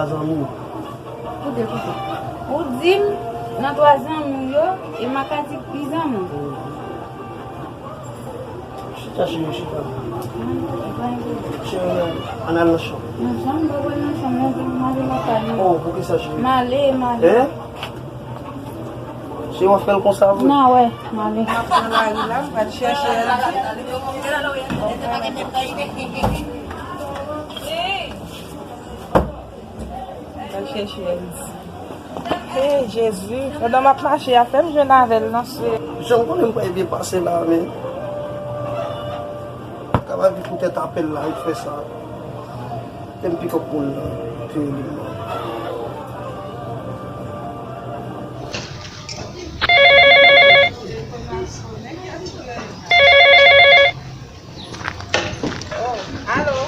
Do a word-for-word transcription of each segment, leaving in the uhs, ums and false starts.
Zanmi. Koute, koute. Ou di m nan twa zanmi w yo, e m a ka di ki zanmi w. Chita, cheri, chita. Cheri, ann al nan chanm. Nan chanm, mwen pa pral nan chanm, mwen vin, mwen vin lakay mwen. Oh, poukisa, cheri? M ale, m ale. Hein? Cheri, w ap fè l konsa vre? Non, wè, m ale. M ap pran lari la, m pral chèche Elvis. M pral chèche Elvis. Hey, Jezi, pandan m ap mache a, fè m jwenn avè l nan se. Jan m konnen m pa byen pase la, men. Kapab di poutèt apèl la, li fè sa. Te m pick up moun nan, te rele m nan. Oh, alo?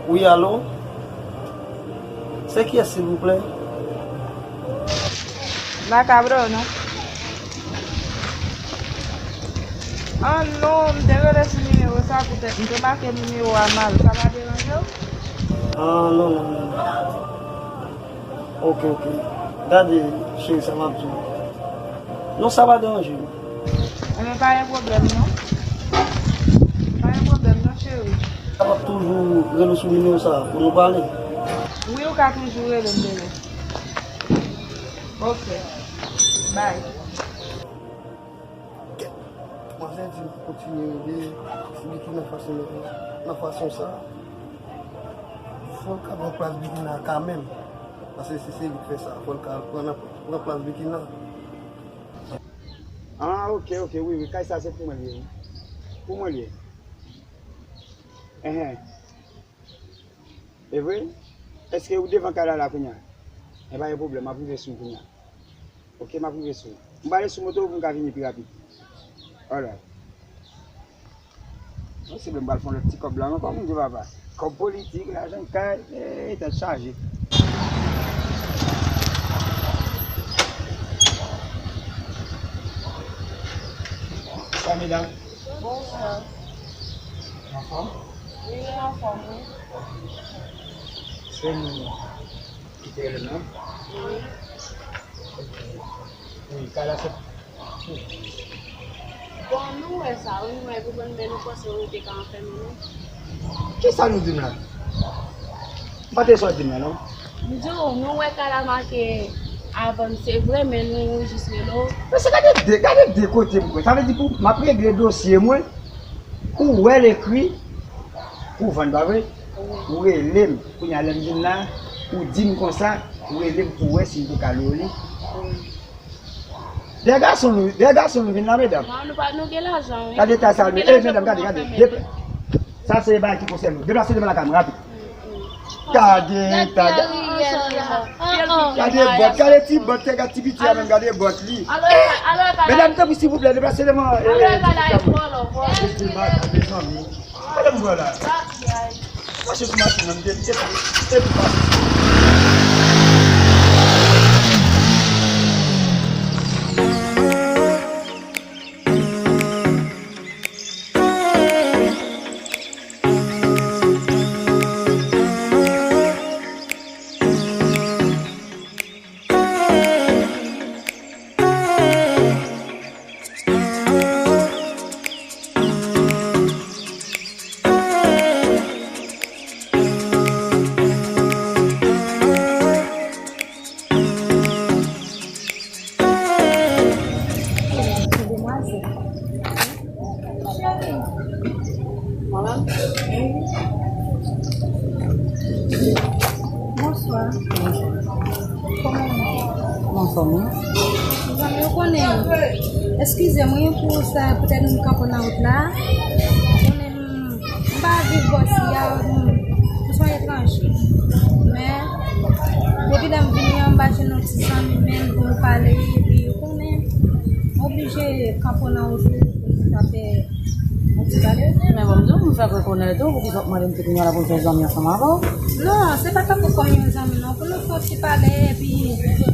Wi, alo? Se kiyès, silvouplè? Macabro, non? Ah non, m te rele sou nimewo sa poutèt m te make nimewo a mal. Sa pa deranje w? Ah, non, non, non. Ok, ok. Gade, cheri, sa m ap di w. Non, sa pa deranje m. Enben, pa gen pwoblèm, non. Pa gen pwoblèm, non, cheri. M ap toujou rele w sou nimewo sa a pou nou pale. Wi, ou ka toujou rele m, bebe. Ok. Bye. Manzè di m pou kontinye rele Bikina nan fason, nan fason sa. Fò l ka pran plas Bikina kanmenm. Paske si se li k fè sa, fò l ka pran, pran plas Bikina. Ah, ok, ok, wi, wi, kay sa se pou mwen li ye, wi. Pou mwen li ye. Enhen. E vre? Èske ou devan kay la la kounye a? E pa gen pwoblèm, m ap rive sou ou kounye a. Ok, m ap rive sou ou. M prale sou moto pou m ka vini pi rapid. Alright. Mwen se m pral fè yon lòt ti kòb la ankò, mon Dye papa. Kòb politik, lajan kay, eh, tèt chaje. Sa medam? Bonswa. Anfòm? Wi, anfòm, wi. Se nou ki te rele m nan? Wi. Wi, kay la se pou. Bon, nou wè sa, wi, nou wè pou konn, men nou panse ou te ka anfèmen nou. Kisa nou di m la? M pa te sa w di m la, non. M di w, nou wè kay la make avan n, se vre, men nou jis rele w. Men se gade de, gade de kote m kwè. Sa vle di pou m ap regle dosye mwen, ou wè l ekri pou vann, pa vre? Wi. Ou rele m. Kounye a lè m vin la, ou di m konsa, ou rele m pou wè si m te ka lwe w li. Wi. De gason nou, de gason nou vin la, medam. Non, nou pa, nou gen lajan, wi. Gade ta sa, nou gen lajan, eh, medam, gade, gade. Sa se bagay ki konsène nou. Deplase devan lakay mwen, rapid. Gade, gade. Gade bòt, gade ti bòt, gade ti piti a menm, gade bòt li. Medam, tanpri, silvouplè, deplase devan, eh, eh, ti bòt la. Gade m jwe la. Mache sou machin nan, m te, m te, m te pase. Bonswa. Kòman w ye? Anfòm, wi. Zanmi, ou konnen, eskize m, wi, pou sa, poutèt m kanpe nan wout la. Ou konnen, m, m pa viv bò si a, m, m se yon etranje. Men, depi lè m vini an, m pa jwenn yon ti zanmi menm pou m pale, epi ou konnen, m oblije kanpe nan wout la pou m ka fè yon ti pale. Men bon, m di w, m fèk rekonèt ou, poukisa w ap mande m tou kounye a la pou m fè zanmi ansanm avè w? Non, se pa tankou kòm yon zanmi, non. Pou nou fè yon ti pale, epi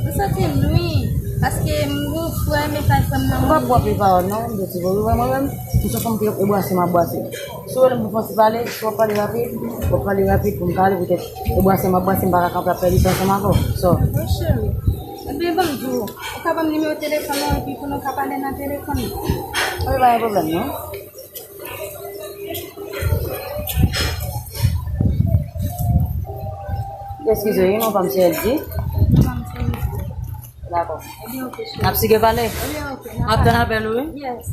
nou santi n wi, paske m gon frè m, M pa kwè pil pawòl non, m di w, wi, mwen menm, m se fanm ki e brase m ap brase. Si w rele m pou fè yon ti pale, si w ap pale rapid, w ap pale rapid pou m pale, poutèt e brase m ap brase, m pa ka kanpe ap pèdi tan ansanm avè w. So. Wi, cheri. Ebyen, ban m di w, ou ka ban m nimewo telefòn ou epi pou nou ka pale nan telefòn? Wi, pa gen pwoblèm non. Eskize, wi, non pa m se L G. Non pa m se L G. Dakò. Ebyen, oke, cheri. N ap sige pale. Ebyen, oke, n ap tann apèl ou, wi. Yes.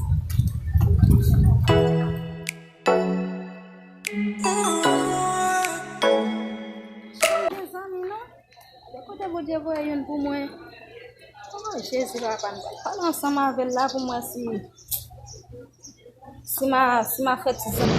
Mezanmi, non. Kote Bondye voye youn pou mwen? Oh, Jezi, papa m, pale ansanm avè l la pou mwen si, si m a, si m a fè ti zanmi.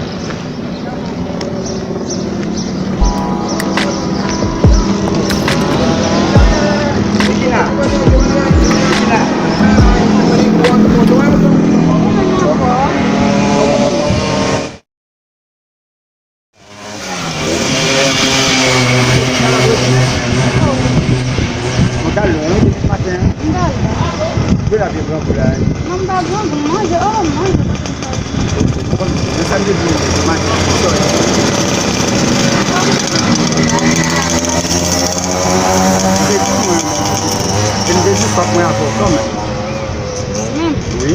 Mwen ka lwen wi depi maten an. M pa lwen. Mwen la byen grangou la wi. Non, m pa grangou, m manje, oh, m manje. Mwen konn, men sa m te di w, maten an, sòy. Se di mwen, e m te di fòk mwen avè w kanmenm. Menm? Wi.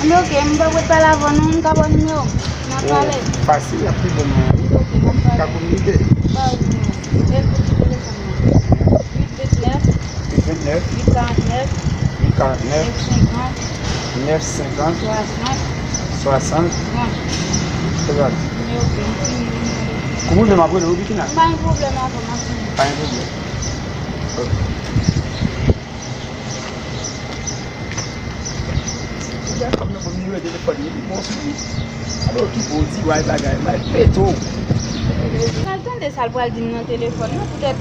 Anben, oke, m pa pral pale avè w non, m ka ba w nimewo m. N ap pale. Fasil, l ap pi bon mwen. Oke, n ap pale. Ka kominike. Ba w nimewo m. Epi telefòn nan. Uit vennèf. Uit vennèf. Uit karannèf. Uit karannèf. Nèf senkant. Nèf senkant. Swasant. Swasant. Trant. Trant. Oke, m fini. Kou m rive m ap rele w, Bikina. Pa gen pwoblèm avè m, m ap vini. Pa gen pwoblèm. Oke. Ou gen fanm nan pou nimewo telefòn li, epi bon sou li. Alo, ki bo di way bagay, bay peto. Sa l tande sa l pral di m nan telefòn nan, poutèt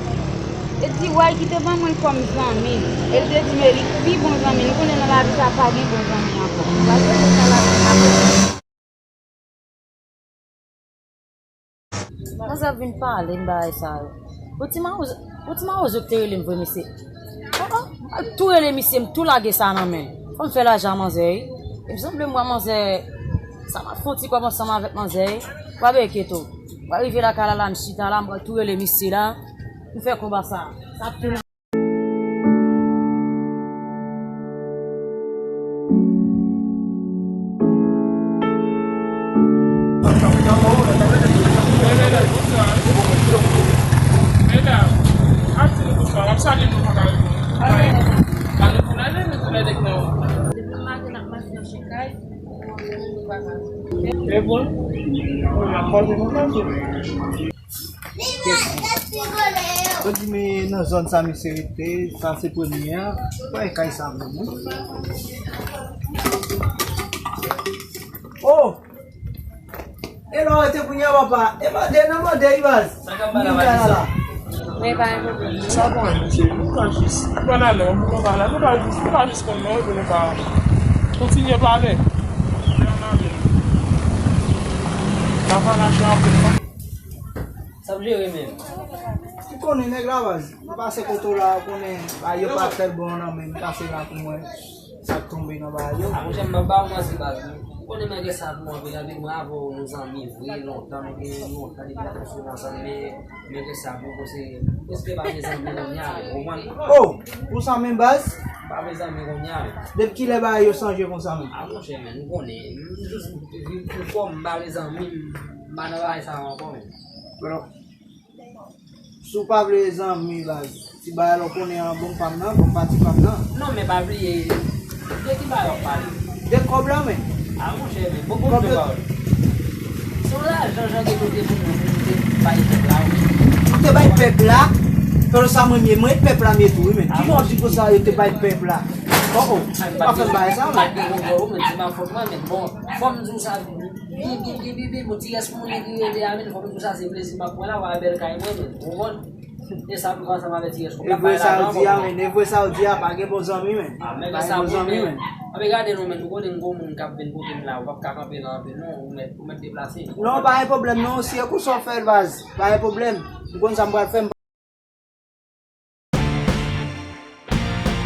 e di way ki te ban mwen l kòm zanmi. E l te di m e li pi bon zanmi. Nou konnen nan lavi sa pa gen bon zanmi ankò. Ou pa tande sa l ap di m ankò. Manzè ap vin pale m bagay sa yo. Pou ti mawozo, pou ti mawozo ki te rele m vre mesye. Oh, oh, m pral tou rele misye, m tou lage sa nan men l. Fò m fè lajan a manzè wi. E m sanble m wè manzè, sa m ap fè yon ti kòb ansanm avèk manzè wi. W ap enkyete w. W ap rive lakay la la, m chita la, m pral tou rele misye la. M fè konba sa. Sa ap tou Yo di men nan zòn sa misye rete, sa se premye a. Wè kay sa menm wi. Oh! E la w rete kounye a papa. E mande nan mande wi baz. Sa k ap pale la? Men pa gen pwoblèm. Sa bon mesye, nou pral jis. Banane, nou pral la, nou pral jis, nou pral jis konn non, epi nou ka kontinye pale. Sa pa lage anpil non. Sa ap jere menm. M konnen nèg la baz. M pase kote w la, ou konnen bagay yo pa trè bon nan men m, pase la pou mwen. Sa k tonbe nan bagay yo. A monchè, m ap ba w manti baz. Ou konnen mwen gen sa pou anpil, anpil mwen avè w nou zanmi vre, lontan, nou gen lontan depi n ap konstwi ansanm, men mwen gen sa pou w, se, prèske pa gen zanmi kounye a, ou konprann? Oh, pou sa menm baz? Pa gen zanmi kounye a. Depi kilè bagay yo chanje konsa menm? A monchè, men, ou konnen, m jis viv pou kò m, m pa gen zanmi, m pa nan bagay sa ankò, men. Bon. Si w pa vle zanmi baz, ti bagay la w konnen an, bon pa m nan, bon pa ti pa m nan. Non, men pa bliye, de ki bagay w ap pale? De kòb la, men. A monchè, men, bon, bon, bon, pawòl. Se yon lajan Jan Geto te pou mwen, pou te bay pèp la, wi. Ou te bay pèp la? Fè sa mwen, mwen pèp la, men tou, wi, men. Ki jan w di konsa, yo te bay pèp la? Oh, oh, pa fè m bagay sa, men. Pa gen gwo gwo, men, se pa fòt mwen, men bon, fò m di w sa, Bi, bi, bi, bi, bi, bon, ti rès moun ki rete a, men fò m di w sa, se plezi m ap pran la, w a bèl kay mwen, men, ou konprann? E sa pou ansanm avèk ti rès kòb la, pa lajan ankò, men. E vre sa w di a, men, e vre sa w di a, pa gen bon zanmi, men. A, men, men sa bon, men. Anben gade non, men, nou konnen m gon moun k ap vin kote m la, ou p ap ka kanpe la anpil, non, ou mèt, ou mèt deplase. Non, pa gen pwoblèm, non, si e konsa w fè l, baz, pa gen pwoblèm. M konn sa m pral fè, m